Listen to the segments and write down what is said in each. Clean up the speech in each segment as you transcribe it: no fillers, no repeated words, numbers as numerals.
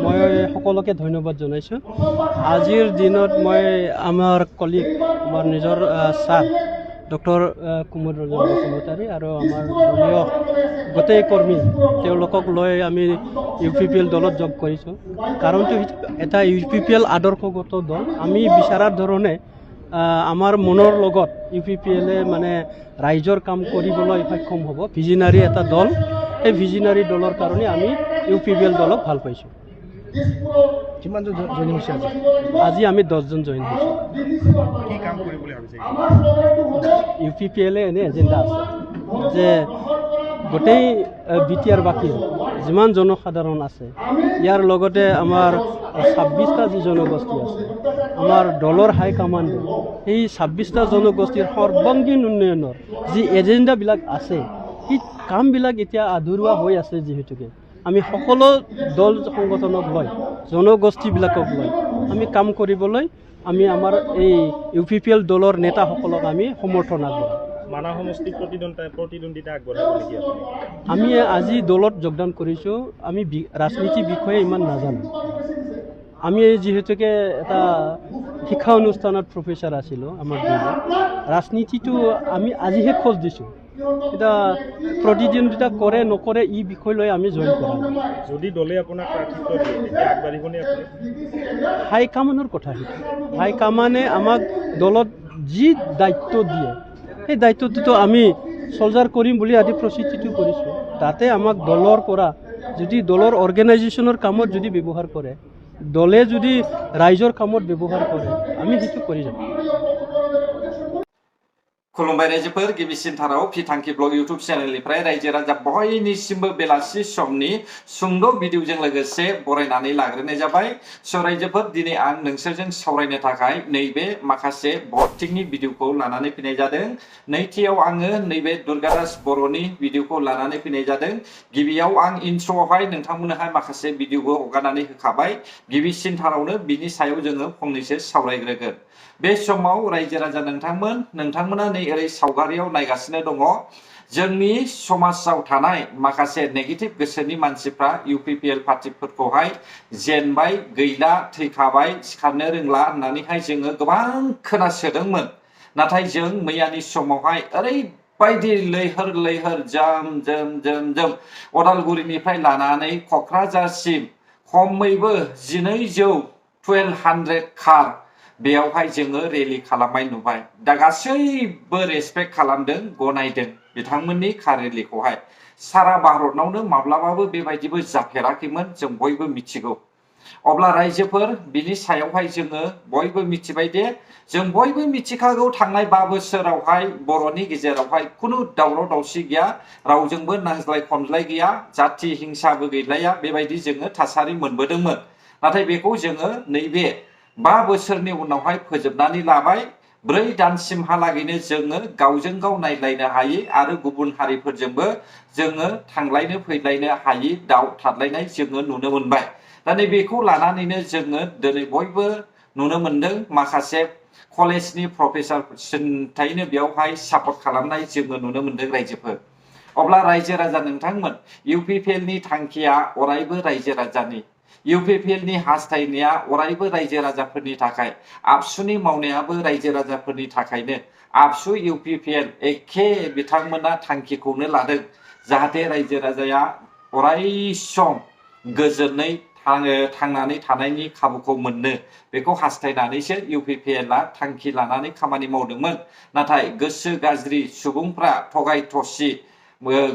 মই সকলোকে ধন্যবাদ জনাইছোঁ। আজিৰ দিনত মই আমাৰ কলিগ, আমাৰ নিজৰ ছাৰ ডক্টৰ কুমুদ ৰঞ্জন বসুমতাৰী আৰু আমাৰ দলীয় গোটেই কৰ্মী তেওঁলোকক লৈ আমি UPPL দলত যোগ কৰিছোঁ। কাৰণটো এটা UPPL আদৰ্শগত দল। আমি বিচৰাৰ ধৰণে আমাৰ মনৰ লগত UPPLে মানে ৰাইজৰ কাম কৰিবলৈ সক্ষম হ'ব। ভিজনাৰী এটা দল, এই ভিজনাৰী দলৰ কাৰণে আমি UPPL দলক ভাল পাইছোঁ। কিমানজন জইনিং হৈছে আজি আমি 10 জন জইন হৈছোঁ। কি কাম কৰিবলৈ ভাবিছে? UPPLে এনে এজেণ্ডা আছে যে গোটেই BTR বাকী যিমান জনসাধাৰণ আছে ইয়াৰ লগতে আমাৰ 26টা যি জনগোষ্ঠী আছে, আমাৰ দলৰ হাই কমাণ্ড এই 26টা জনগোষ্ঠীৰ সৰ্বাংগীন উন্নয়নৰ যি এজেণ্ডাবিলাক আছে সেই কামবিলাক এতিয়া আধৰুৱা হৈ আছে। যিহেতুকে আমি সকলো দল সংগঠনক লৈ জনগোষ্ঠীবিলাকক লৈ আমি কাম কৰিবলৈ আমি আমাৰ এই UPPL দলৰ নেতাসকলক আমি সমৰ্থন আগবঢ়াম। মানা সমষ্টিক প্ৰতিদ্বন্দ্বিতা আগবঢ়াব নেকি আপুনি? আমি আজি দলত যোগদান কৰিছোঁ। আমি ৰাজনীতিৰ বিষয়ে ইমান নাজানো। আমি যিহেতুকে এটা শিক্ষা অনুষ্ঠানত প্ৰফেচাৰ আছিলোঁ, আমাৰ ৰাজনীতিটো আমি আজিহে খোজ দিছোঁ। এতিয়া প্ৰতিদ্বন্দ্বিতা কৰে নকৰে এই বিষয় লৈ আমি জইন কৰা নাই। যদি দলে আপোনাক প্ৰাৰ্থিত্ব দিয়ে তেতিয়া আগবাঢ়িবনে আপুনি? হাইকমাণ্ডৰ কথা সেইটো। হাইকমাণ্ডে আমাক দলত যি দায়িত্ব দিয়ে সেই দায়িত্বটোতো আমি চলজাৰ কৰিম বুলি আজি প্ৰস্তুতিটো কৰিছোঁ। তাতে আমাক দলৰ পৰা যদি দলৰ অৰ্গেনাইজেশ্যনৰ কামত যদি ব্যৱহাৰ কৰে, দলে যদি ৰাইজৰ কামত ব্যৱহাৰ কৰে, আমি সেইটো কৰি যাম। खुलुमबाय रायजोफोर, गिबिसिनथाराव फिथांखि ब्लग इउटुब चेनेलनिफ्राय रायजो राजा बयनिसिमबो बेलासि समनि सुंद' भिडिअजों लोगोसे बरायनानै लाग्रोनाय जाबाय। स' रायजोफोर, दिनै आं नोंसोरजों सावरायनो थाखाय नैबे माखासे भटिंनि भिडिअखौ लानानै फैनाय जादों। नैथियाव आङो नैबे दुर्गादास बर'नि भिडिअखौ लानानै फैनाय जादों। गिबियाव आं इन्ट्र'आवहाय नोंथांमोननोहाय माखासे भिडिअखौ हगारनानै होखाबाय। गिबिसिनथारावनो बिनि सायाव जोङो फंनैसो सावरायग्रोगोन। बे समाव रायजो राजा नोंथांमोना नै ओरै सावगारियाव नायगासिनो दङ। जोंनि समाजाव थानाय माखासे नेगेटिभ गोसोनि मानसिफ्रा UPPL पार्टिफोरखौहाय जेनबाय, गैला, थैखाबाय, सिखारनो रोंला होननानैहाय जोङो गोबां खोनासोदोंमोन। नाथाय जों मैयानि समावहाय ओरैबायदि लैहोर जोम अदालगुरिनिफ्राय लानानै क'क्राझारसिम खमैबो 1200 कार बेयावहाय जोङो रेलि खालामनाय नुबाय। दा गासैबो रेसपेक्ट खालामदों, गनायदों बिथांमोननि कार रेलिखौहाय। सारा भारतनावनो माब्लाबाबो बेबायदिबो जाफेराखैमोन, जों बयबो मिथिगौ। अब्ला रायजोफोर, बिनि सायावहाय जोङो बयबो मिथिबाय दे, जों बयबो मिथिखागौ थांनाय 5 बोसोरावहाय बर'नि गेजेरावहाय खुनु दावराव दावसि गैया, रावजोंबो नांज्लाय खमज्लाय गैया, जाति हिंसाबो गैलाया, बेबायदि जोङो थासारि मोनबोदोंमोन। नाथाय बेखौ जोङो नैबे 5 बोसोरनि उनावहाय फोजोबनानै लाबाय। 4 दानसिमहालागैनो जोङो गावजों गाव नायलायनो हायै आरो गुबुन हारिफोरजोंबो जोङो थांलायनो फैलायनो हायै दाव थादलायनाय जोङो नुनो मोनबाय। दा नैबेखौ लानानैनो जोङो दिनै बयबो नुनो मोनदों माखासे कलेजनि प्रफेसारफोरनिफ्रायनो बेयावहाय सापर्ट खालामनाय जोङो नुनो मोनदों रायजोफोर। अब्ला रायजो राजा नोंथांमोन, UPPLनि थांखिया अरायबो रायजो राजानि, UPPLनि हास्थायनाया अरायबो रायजो राजाफोरनि थाखाय, आबसुनि मावनायाबो रायजो राजाफोरनि थाखायनो। आबसु UPPL एखे बिथांमोना थांखिखौनो लादों, जाहाथे रायजो राजाया अरायसम गोजोनै थांनानै थानायनि खाबुखौ मोननो, बेखौ हास्थायनानैसो UPPLआ थांखि लानानै खामानि मावदोंमोन। नाथाय गोसो गाज्रि सुबुंफ्रा थगाय थसि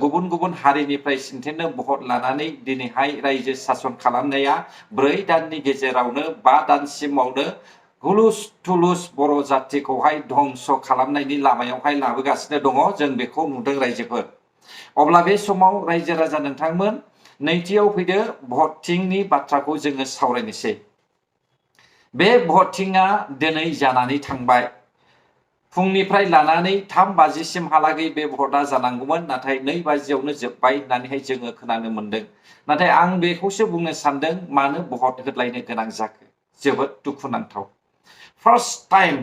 गुबुन गुबुन हारिनिफ्राय सिन्थेनो भट लानानै दिनैहाय रायजो सासन खालामनाया 4 दाननि गेजेरावनो 5 दानसिमावनो हुलुस थुलुस बर' जातिखौहाय धंस खालामनायनि लामायावहाय लाबोगासिनो दङ। जों बेखौ नुदों रायजोफोर। अब्ला बे समाव रायजो राजा नोंथांमोन, नैथियाव फैदो भटिंनि बाथ्राखौ जोङो सावरायनोसै। बे भटिंआ दिनै जानानै थांबाय। फुंनिफ्राय लानानै 3 बाजिसिमहालागै बे भटआ जानांगौमोन, नाथाय 2 बाजियावनो जोब्बाय होननानैहाय जोङो खोनानो मोनदों। नाथाय आं बेखौसो बुंनो सानदों, मानो भट होलायनो गोनां जाखो? जोबोद दुखुनांथाव। फार्स्ट टाइम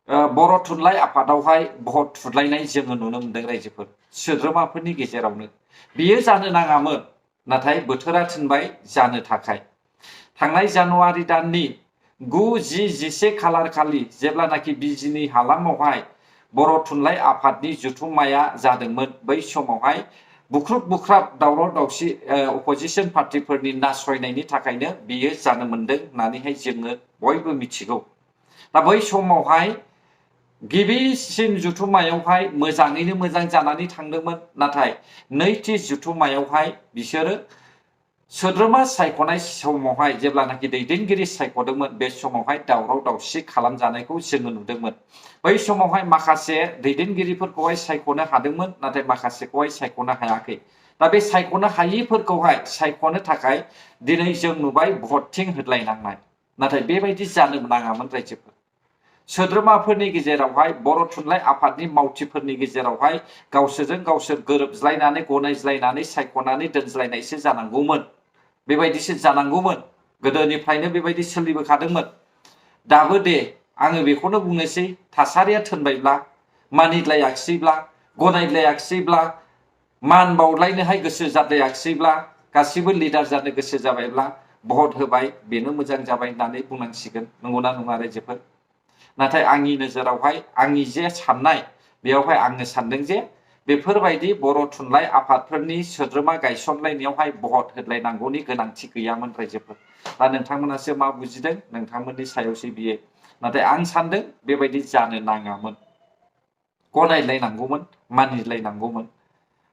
बर' थुनलाइ आफादावहाय भट थुलायनाय जोङो नुनो मोनदों रायजोफोर सोद्रोमाफोरनि गेजेरावनो बियो जानो नाङामोन नाथाय बोथोरा थिनबाय जानो थाखाय थांनाय जानुवारि दाननि 9, 10, 11 खालार खालि जेब्लानाखि बिजिनि हालामावहाय बर' थुनलाइ आफादनि जथुम्माया जादोंमोन बै समावहाय बुख्रुब बुख्राब दावराव दावसि अपोजिशन पार्टिफोरनि नासयनायनि थाखायनो बियो जानो मोनदों होननानैहाय जोङो बयबो मिथिगौ दा बै समावहाय गिबिसिन जथुम्मायावहाय मोजाङैनो मोजां जानानै थांदोंमोन नाथाय नैथि जथुम्मायावहाय बिसोरो सोद्रोमा सायख'नाय समावहाय जेब्लानाखि दैदेनगिरि सायख'दोंमोन बे समावहाय दावराव दावसि खालामजानायखौ जोङो नुदोंमोन बै समावहाय माखासे दैदेनगिरिफोरखौहाय सायख'नो हादोंमोन नाथाय माखासेखौहाय सायख'नो हायाखै दा बे सायख'नो हायिफोरखौहाय सायख'नो थाखाय दिनै जों नुबाय भटिं होदलायनांनाय नाथाय बेबायदि जानो नाङामोन रायजोफोर सोद्रोमाफोरनि गेजेरावहाय बर' थुनलाइ आफादनि मावथिफोरनि गेजेरावहाय गावसोरजों गावसोर गोरोबज्लायनानै गनायज्लायनानै सायख'नानै दोनज्लायनायसो जानांगौमोन बेबायदिसो जानांगौमोन गोदोनिफ्रायनो बेबायदि सोलिबोखादोंमोन दाबो दे आङो बेखौनो बुंनोसै थासारिया थिनबायब्ला मानिलायाखिसैब्ला गनायलायाखिसैब्ला मान बावलायनोहाय गोसो जालायाखिसैब्ला गासिबो लिडार जानो गोसो जाबायब्ला भट होबाय बेनो मोजां जाबाय होननानै बुंनांसिगोन नंगौना नङा रायजोफोर नाथाय आंनि नोजोरावहाय आंनि जे साननाय बेयावहाय आङो सानदों जे बेफोरबायदि बर' थुनलाइ आफादफोरनि सोद्रोमा गायसनलायनायावहाय भट होलायनांगौनि गोनांथि गैयामोन रायजोफोर दा नोंथांमोनासो मा बुजिदों नोंथांमोननि सायावसो बियो नाथाय आं सानदों बेबायदि जानो नाङामोन गनायलायनांगौमोन मानिलायनांगौमोन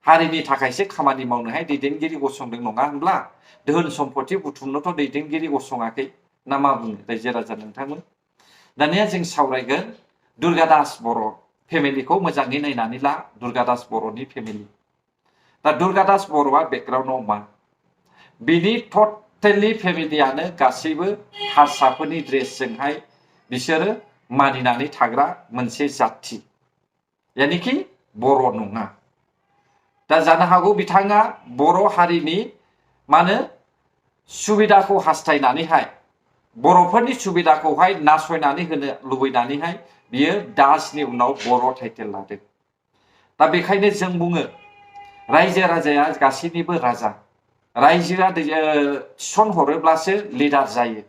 हारिनि थाखायसो खामानि मावनोहाय दैदेनगिरि गसंदों नङा होनब्ला धोन सम्पति बुथुमनोथ' दैदेनगिरि गसङाखै ना मा बुङो रायजो राजा नोंथांमोन दानिया जों सावरायगोन दुर्गादास बर' फेमिलिखौ मोजाङै नायनानै ला दुर्गादास बर'नि फेमिलि दा दुर्गादास बर'आ बेकग्राउन्डआव मा बिनि टटेलि फेमिलियानो गासैबो हारसाफोरनि ड्रेसजोंहाय बिसोरो मानिनानै थाग्रा मोनसे जाथि यानिखि बर' नङा दा जानो हागौ बिथाङा बर' हारिनि मानो सुबिदाखौ हास्थायनानैहाय बर'फोरनि सुबिदाखौहाय नासयनानै होनो लुबैनानैहाय बियो दासनि उनाव बर' टाइटेल लादों दा बेखायनो जों बुङो रायजो राजाया गासैनिबो राजा रायजोआ थिसनहरोब्लासो लिडार जायो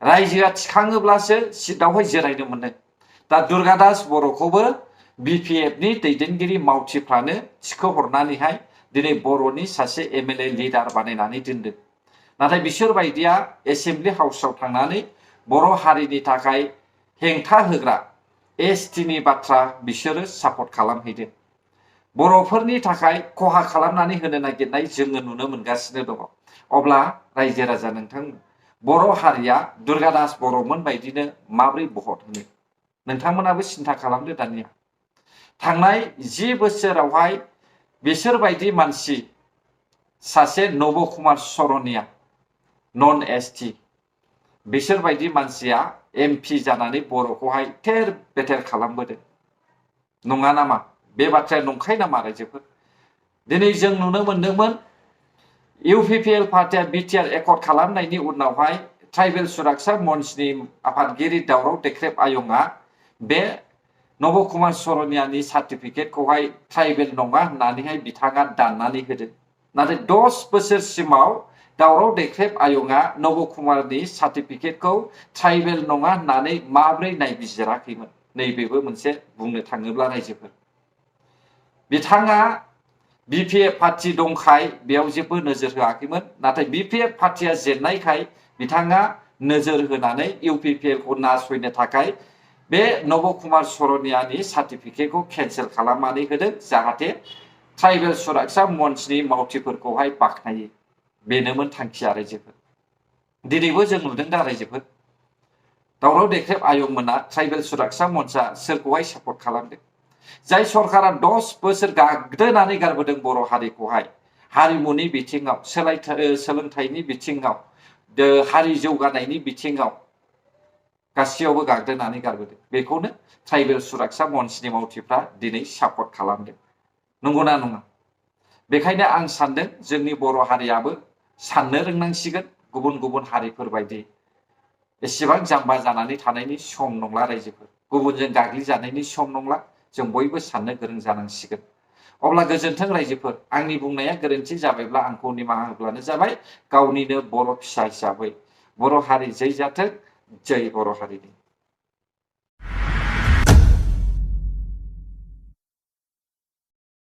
रायजोआ थिखाङोब्लासो सिटआवहाय जिरायनो मोनो दा दुर्गादास बर'खौबो बिपिएफनि दैदेनगिरि मावथिफ्रानो थिखोहरनानैहाय दिनै बर'नि सासे एमएलए लिडार बानायनानै दोनदों नाथाय बिसोर बायदिया एसेम्बलि हाउसआव थांनानै बर' हारिनि थाखाय हेंथा होग्रा एसटिनि बाथ्रा बिसोरो सापर्ट खालामहैदों बर'फोरनि थाखाय खहा खालामनानै होनो नागिरनाय जोङो नुनो मोनगासिनो दङ अब्ला रायजो राजा नोंथांमोन बर' हारिया दुर्गादास बर'मोन बायदिनो माब्रै भट होनो नोंथांमोनाबो सिन्था खालामदो दानिया थांनाय 10 बोसोरावहाय बिसोरबायदि मानसि सासे नब कुमार सरनिया नन एसटि बिसोरबायदि मानसिया एमपि जानानै बर'खौहाय थेर बेथेर खालामबोदों नङा नामा बे बाथ्राया नंखाय नामा रायजोफोर दिनै जों नुनो मोनदोंमोन इउपिपिएल पार्टिया बिटिआर एकर्ड खालामनायनि उनावहाय ट्राइबेल सुरक्षा मन्चनि आफादगिरि दावराव देख्रेब आयंआ बे नब कुमार सरनियानि सार्टिफिकेटखौहाय ट्राइबेल नङा होननानैहाय बिथाङा दाननानै होदों नाथाय 10 बोसोरसिमाव दावराव देख्रेब आयंआ नब कुमारनि सार्टिफिकेटखौ ट्राइबेल नङा होननानै माब्रै नायबिजिराखैमोन नैबेबो मोनसे बुंनो थाङोब्ला रायजोफोर बिथाङा बिपिएफ पार्टी दंखाय बेयाव जेबो नोजोर होआखैमोन नाथाय बिपिएफ पार्टीया जेननायखाय बिथाङा नोजोर होनानै इउपिपिएलखौ नासयनो थाखाय बे नब कुमार सरनियानि सार्टिफिकेटखौ केन्सेल खालामनानै होदों जाहाथे ट्राइबेल सुरक्षा मन्चनि मावथिफोरखौहाय बाख्नायो बेनोमोन थांखिया रायजोफोर दिनैबो जों नुदों दा रायजोफोर दावराव देख्रेब आयंमोना ट्राइबेल सुरक्षा मन्चआ सोरखौहाय सापर्ट खालामदों जाय सरकारा 10 बोसोर गाग्दोनानै गारबोदों बर' हारिखौहाय हारिमुनि बिथिङाव सोलोंथाइनि बिथिङाव हारि जौगानायनि बिथिङाव गासैयावबो गाग्दोनानै गारबोदों बेखौनो ट्राइबेल सुरक्षा मन्चनि मावथिफ्रा दिनै सापर्ट खालामदों नंगौना नङा बेखायनो आं सानदों जोंनि बर' हारियाबो साननो रोंनांसिगोन गुबुन गुबुन हारिफोर बायदि एसेबां जाम्बा जानानै थानायनि सम नंला रायजोफोर गुबुनजों गाग्लिजानायनि सम नंला जों बयबो साननो गोरों जानांसिगोन अब्ला गोजोन्थों रायजोफोर आंनि बुंनाया गोरोन्थि जाबायब्ला आंखौ निमाहा होब्लानो जाबाय गावनिनो बर' फिसा हिसाबै बर' हारि जै जाथों जै बर' हारिनि